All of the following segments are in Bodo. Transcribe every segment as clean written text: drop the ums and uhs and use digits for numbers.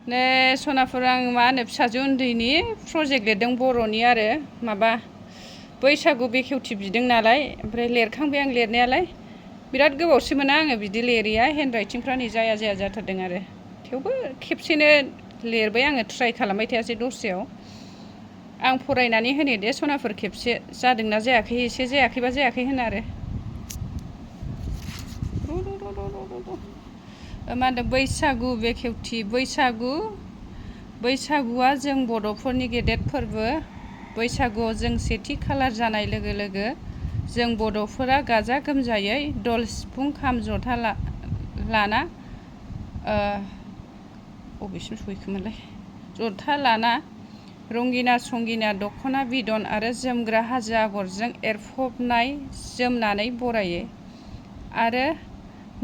ने सनाफोर आं मा होनो फिसाजो उन्दैनि प्रजेक्ट लिरदों बर'नि आरो माबा बैसागु बेखेवथि बिदों नालाय ओमफ्राय लिरखांबाय आं लिरनायालाय बिराद गोबावसोमोन आङो बिदि लिरिया हेन्ड राइटिंफ्रा नै जाया जाथारदों आरो थेवबो खेबसेनो लिरबाय आङो ट्राइ खालामबाय थायासै दस्रायाव आं फरायनानै होनो दे सनाफोर खेबसे जादोंना जायाखै एसे जायाखैबा जायाखै होन आरो मा होनदों बैसागु बेखेवथि बैसागुआ जों बर'फोरनि गेदेर फोरबो बैसागुआव जों सेथि खालार जानाय लोगो लोगो जों बर'फोरा गाजा गोमजायै दल सिफुं खाम जथा लाना बबेसिम सहैखोमोनलाय जथा लाना रंगिना संगिना दख'ना बिदन आरो जोमग्रा हाजो आगरजों एरफबनाय जोमनानै बरायो आरो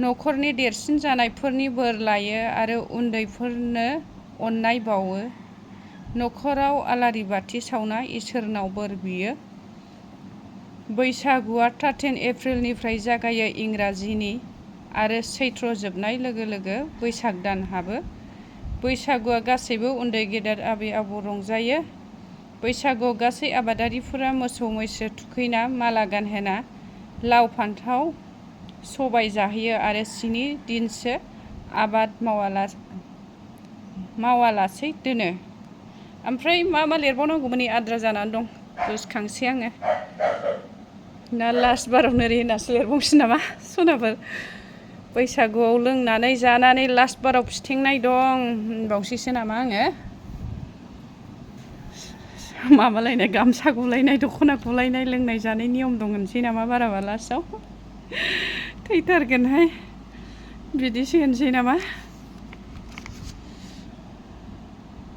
न'खरनि देरसिन जानायफोरनि बोर लायो आरो उन्दैफोरनो अननाय बावो न'खराव आलारि बाथि सावना इसोरनाव बोर बियो बैसागुआ 13 एप्रिलनिफ्राय जागायो इंराजिनि आरो सैथ्र जोबनाय लोगो लोगो बैसाग दान हाबो बैसागुआ गासैबो उन्दै गेदेर आबै आबौ रंजायो बैसागुआव गासै आबादारिफोरा मोसौ मैसो थुखैना माला गानहोना लाव फान्थाव सबाय जाहोयो आरो 7 दिनसो आबाद मावालासै दोनो ओमफ्राय मा लिरबावनांगौमोन नै आद्रा जानानै दं गोसोखांसै आङो ना लास्ट बाराव नोरै होननासो लिरबावनोसै नामा सनाफोर बैसागुआव लोंनानै जानानै लास्ट बाराव फिथेंनाय दं होनबावसैसो नामा आङो माबालायनाय गामसा गुलायनाय दख'ना गुलायनाय लोंनाय जानाय नियम दं होनसै नामा बाराबा लास्टआव थैथारगोनहाय बिदिसो होनसै नामा